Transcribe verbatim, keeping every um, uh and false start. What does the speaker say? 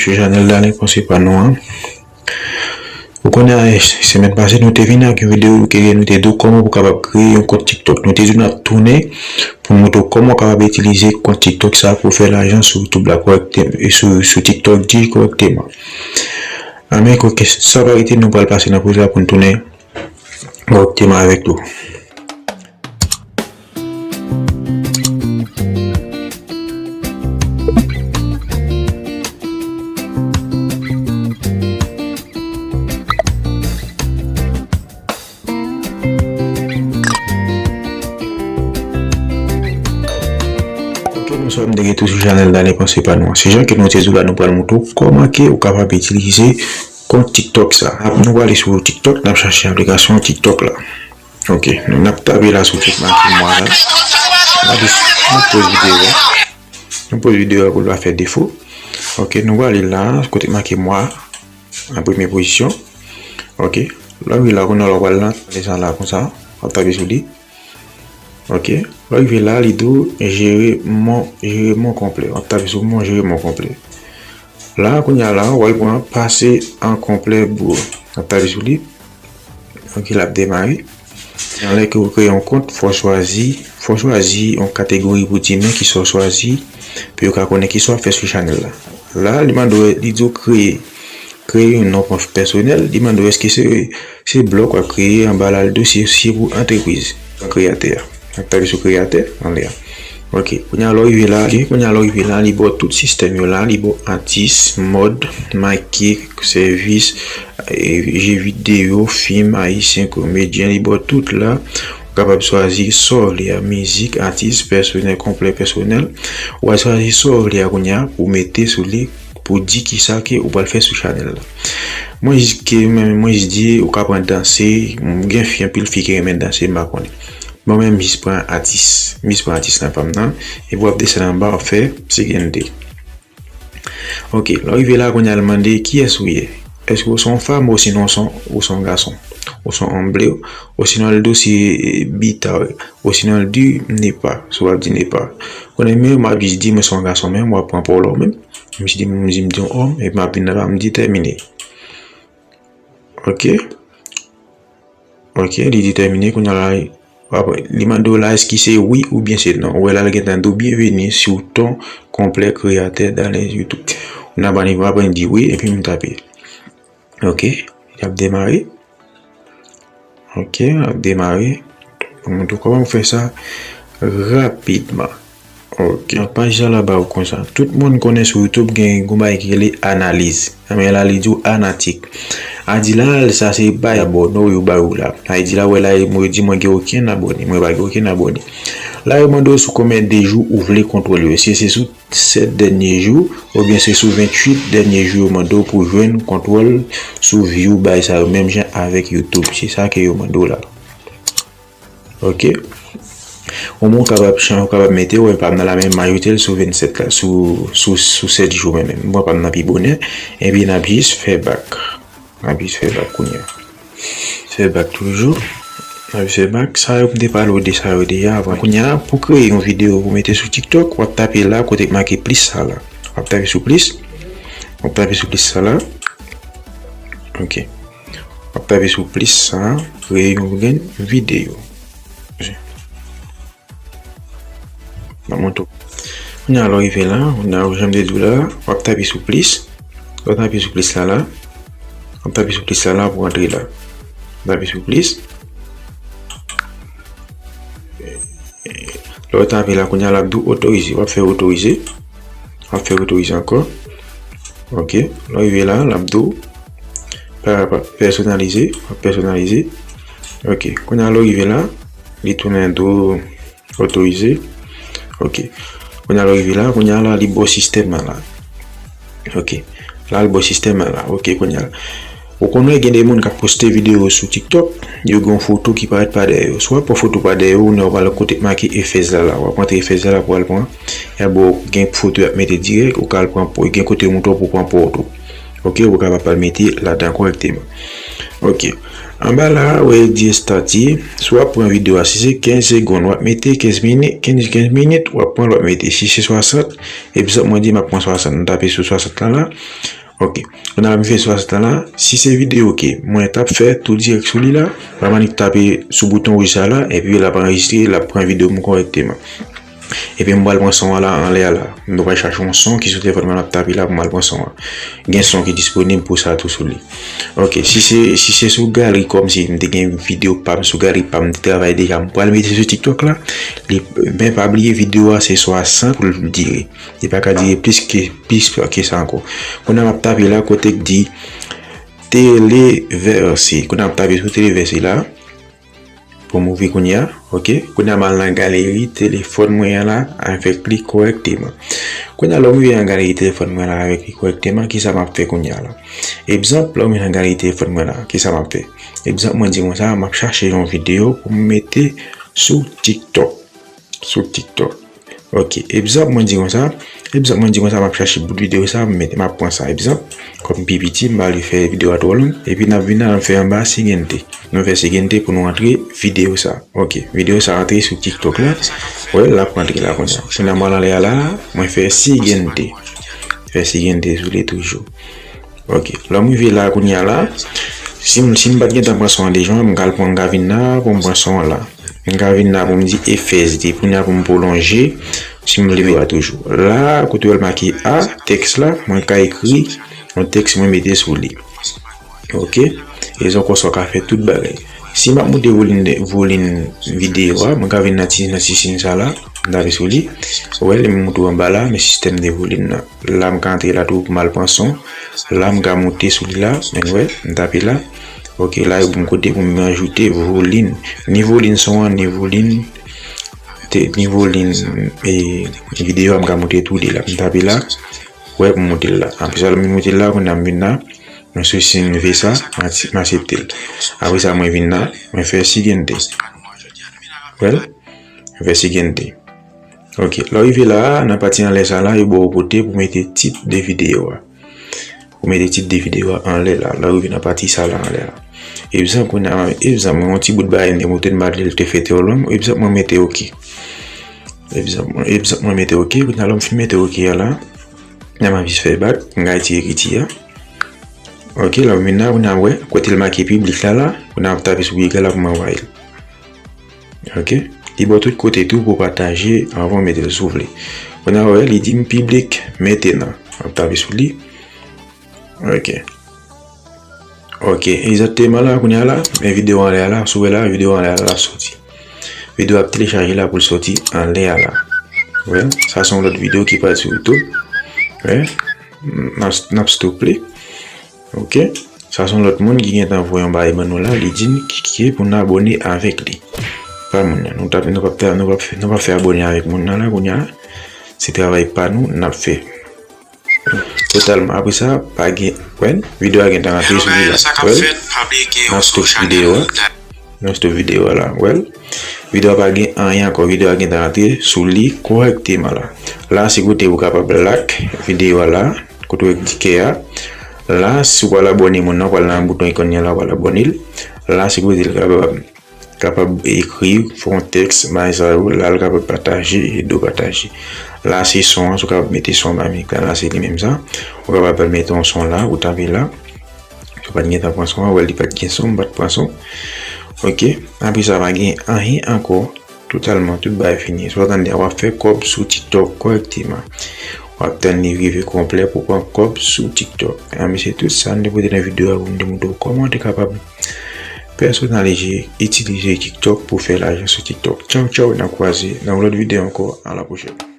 Sou chanèl Dalen Panse Pa Nou an. Ou konnen, semèn pase, nou te vin ak yon videyo ke nou te di w kòman pou kapab kreye yon kont TikTok. Nou te di w n ap tounen pou n montre w kòman w kapab itilize kont TikTok sa pou fè lajan sou YouTube la kòrèkte-, e sou, sou TikTok Dj kòrèkteman. Anben, kote sa pa rete, nou pral pase nan koze la pou n tounen kòrèkteman avèk nou. Ok, nou sot de retou sou chanèl Dalen Panse Pa Nou an. Se jan ke nou te di w la, nou pral montre w kòman ke ou kapab itilize kont TikTok sa. Ap, nou prale sou TikTok, n ap chache aplikasyon TikTok la. Ok, nou, n ap tape la sou kote make mwa la. N ap jis, nou poze videyo a. Nou poze videyo a pou l pa fè defo. Ok, nou prale la, kote make mwa, an premye pozisyon. Ok, lè w rive la, kounye a w pral nan, lè sa la konsa, w ap tape sou li. Ok, lè w rive la, li di w jere mon, jere mon konplè. W ap tape sou mon jere mon konplè. La, kounye a la, w al pran pase an konplè bro. W ap tape sou li. Ok, l ap demare. Lè ke w kreye yon kont, fò w chwazi, fò w chwazi yon kategori pou timoun ki sa w chwazi, pou yo ka konnen ki sa w ap fè sou chanèl la. La, li mande w, li di w kreye, kreye yon non pèsonèl, li mande w èske se, se blòg w ap kreye, anba la, l di w se, se pou antrepriz, kreyatè a. N ap tape sou kreyatè anlè a. Ok, kounye a lè w rive la, ok, kounye a lè w rive la, li ba w tout sistèm yo la, li ba w atis, mòd, make, sèvis, e, je videyo, fim, ayisyen, komedyen, li ba w tout la. Ou kapab chwazi sa w vle a, mizik, atis, pèsonèl, konplè pèsonèl. Ou a chwazi sa w vle a kounye a pou mete sou li, pou di kisa ke ou pral fè sou chanèl la. Mwen jis ke, mwen, mwen jis di, ou ka pran danse, gen fi, anpil fi ki renmen danse, m pa konnen. Bon, men m jis pran atis. M jis pran atis nan pa m nan. Epi w ap desann anba, w ap fè sèkannde. Ok, lè w rive la, kounye a l mande, kiyès ou ye? Èske w se yon fanm, osinon w se yon, ou se yon gason? Ou se yon òm ble, osinon l di w se, e, bita, osinon l di, n'est pas, si w ap di n'est pas. Konnen men, m ap jis di, mwen se yon gason, men w ap pran pa w la w menm. M jis di, m di, m di yon òm, epi m ap vin nan la, m di tèmine. Ok. Ok, li detèmine, kounye a la, apre, li mande w la, èske se wi oubyen se non. Ou wè la, l gentan di w, byenveni sou ton konplè kreyatè Dalen YouTube. Ou nan ba nivo, apre, m di wi, epi m tape. Ok, l ap demare. Ok, l ap demare. Mwen montre w kòman pou fè sa rapidman. Ok. Nan paj sa la ba w konsa. Tout moun konnen sou YouTube gen yon bagay ki rele analiz. Anben la, li di w anatik. A di la, sa se bay abòne w yo ba w la. A di la, wè la, mwen di mwen gen okenn abòne. Mwen pa gen okenn abòne. La, yo mande w sou konbyen de jou ou vle kontwòl yo. Si se sou sèt dènye jou, oubyen se sou venntuit dènye jou yo mande w pou jwenn kontwòl sou view bay sa yo, menm jan avèk YouTube. Se sa ke yo mande w la. Ok. Ou menm ou kapab chan-, ou kapab mete, wè, pa m nan la, men m ajoute l sou vennsèt la, sou, sou, sou sèt jou, men, men. Bon, pa m nan pi bonè. Epi n ap jis fè bak. N ap jis fè bak kounye a. Fè bak toujou. N ap jis fè bak. Sa yo m te pale w de sa yo deja avan. Kounye a, pou kreye yon videyo pou mete sou TikTok, w ap tape la, kote k make plis sa la. W ap tape sou plis. W ap tape sou plis sa la. Ok. W ap tape sou plis sa, kreye yon grenn videyo. M ap montre w. Kounye a, lè w rive la, kounye a, jan m te di w la, w ap tape sou plis. Lè w tape sou plis la, la, w ap tape sou plis la, la, pou antre la. Tape sou plis. Lè w tape la, kounye a, l ap di w otorize. W ap fè otorize. W ap fè otorize ankò. Ok. Lè w rive la, l ap di w pa, pa, pèsonalize. W ap pèsonalize. Ok. Kounye a, lè w rive la, li tounen di w otorize. Ok. Kounye a, lè w rive la, kounye a la, li ba w sistèm nan la. Ok. La, li ba w sistèm nan la. Ok, kounye a la. Ou konnen gen de moun k ap poste videyo sou TikTok, yo gen yon foto ki parèt pa dèyè yo. Si w ap pran foto pa dèyè yo, ou nan w pral kote k make efèz la la. W ap rantre efèz la la pou w al pran. Y ap ba w gen foto y ap mete dirèk, ou ka al pran po, gen kote yo montre w pou w pran po w tou. Ok, ou kapab al mete ladan kòrèkteman. Ok. Anba la a, ou wè di estati, si w ap pran videyo a, si se kenz segonn, w ap mete kenz minit, kenz, kenz minit, w ap pran l, w ap mete. Si se swasant, egzanp, mwen di m ap pran swasant, m tape sou swasant lan la. Ok. Kounye a la, m fè swasant lan la. Si se videyo ke mwen t ap fè tou dirèk sou li la, m ap annik tape sou bouton wouj sa la, epi l ap anrejistre, l ap pran videyo m kòrèkteman. Epi m pral pran son an la anlè a la. M pral chache yon son ki sou telefòn mwen, m ap tape la pou m al pran son an. Gen son ki disponib pou sa tou sou li. Ok, si se, si se sou galri, kòmsi m te gen videyo pa m sou galri pa m, m te travay deja, m pral mete sou TikTok la. Li, men pa bliye videyo a se swasant pou l dire. Li pa ka dire plis ke, plis ke sa ankò. Kounye a m ap tape la kote k di Televerse. Kounye a m ap tape sou Televerse la. Pou m ouvri kounye a, ok. Kounye a m al nan galeri telefòn mwen an la avèk li kòrèkteman. Kounye a lè m rive nan galeri telefòn mwen la avèk li kòrèkteman, kisa m ap fè kounye a la? Egzanp, lè m rive nan galeri telefòn mwen la, kisa m ap fè? Egzanp, mwen di konsa, m ap chache yon videyo pou m mete sou TikTok. Sou TikTok. Ok, egzanp, mwen di konsa, egzanp, mwen di konsa, m ap chache bout videyo sa, m mete, m ap pran sa, egzanp, kòm pi piti, m pa vle fè videyo a twò long, epi n ap vin la, n ap fè anba siguiente. Nou fè siguiente pou nou antre videyo sa. Ok, videyo sa antre sou TikTok la. Wè, l ap rantre la kounye a. Kounye a m al anlè a la, mwen fè siguiente. Fè siguiente sou li toujou. Ok, lè m rive la kounye a la, si m, si m pa t gentan pran son an deja, m ka al pran, m ka vin la pou m pran son an la. M ka vin la pou m di F S D, kounye a pou m pwolonje, si m vle videyo a toujou. La, kote w wè l make A, tèks la, mwen ka ekri yon tèks mwen mete sou li. Ok? E se konsa w ka fè tout bagay. Si m ap moute volim, volim videyo a, mwen ka vin nan ti, nan ti siy sa la, m tape sou li. Ou wè, li moute w anba la, men sistèm de volim nan. La, m ka antre la tou pou m al pran son. La, m ka moute sou li la, men wè, m tape la. Ok, la, yo ban m kote pou m ajoute volim. Ni volim son an, ni volim, te, ni volim, e, videyo a, m ka moute tou de la. M tape la, wè, pou m moute l la. Apre sa, lè m moute l la, kounye a m vin la. Mwen sou siy V sa, m aksepte l. Apre sa, mwen vin la, mwen fè siguiente. Wè l? Mwen fè siguiente. Ok, lè w rive la a, nan pati anlè sa la, yo ba w kote pou mete tit de videyo a. Pou mete tit de videyo a anlè la. Lè w rive nan pati sa la anlè la. Egzanp, kounye a, egzanp, mwen yon ti bout bagay m te montre n, m pa vle l te fè twò long. Egzanp, mwen mete ok. Egzanp, egzanp, mwen mete ok. Kounye a, lè m fin mete ok a la, m ap jis fè bak, m ka retire ekriti a. Ok, lè m vin la, kounye a, wè, kote l make piblik la la, kounye a, m ap tape sou egal la pou m anvoye l. Ok? Li ba w tout kote tou pou w pataje anvan w mete l si w vle. Kounye a, wè, li di m piblik mentenan. M ap tape sou li. Ok. Ok, egzakteman la, kounye a la, men videyo anlè a la, si w wè la, videyo anlè a la, l ap soti. Videyo ap telechaje la pou l soti anlè a la. Wè, sa se yon lòt videyo ki pral sou YouTube. Wè, n ap, n ap stop li. Ok. Sa se yon lòt moun ki gentan voye yon bagay ban nou la, li di n ki, ki pou n abòne avèk li. Pa moun nan, nou t ap, nou p ap fè, nou p ap fè, nou p ap fè abòne avèk moun nan la, kounye a, se travay pa nou n ap fè. Totalman. Apre sa, pa gen, wè, videyo a gentan rantre sou li la. Wè, n ap stop videyo a. N ap stop videyo a la. Wè, videyo a pa gen anyen ankò. Videyo a gentan rantre sou li kòrèkteman la. La, se kote ou kapab like videyo a la. Kote w wè k di kè a. La, si w pral abòne moun nan, w pral nan bouton ikòn nan la, w pral abòne l. La, se kote l kapab, kapab ekri, fè yon tèks, bagay sa yo. La, l kapab pataje, ede w pataje. La, se son an, si w kapab mete son an ba mizik la, la, se li menm sa. Ou kapab mete yon son la, ou tape la. Si w pa t gentan pran son an, w wè li pa t gen son, m pa t pran son. Ok, apre sa, pa gen anyen ankò. Totalman, tout bagay fini. Sa w tande a, w ap fè kòb sou TikTok kòrèkteman. W ap tann li rive konplè pou w pran kòb sou TikTok. Enben, se tout sa m te pote nan videyo a pou m te montre w kòman w te kapab pèsonalize, itilize TikTok pou fè lajan sou TikTok. Tchaw, tchaw, n ap kwaze nan yon lòt videyo ankò. A la pwochèn.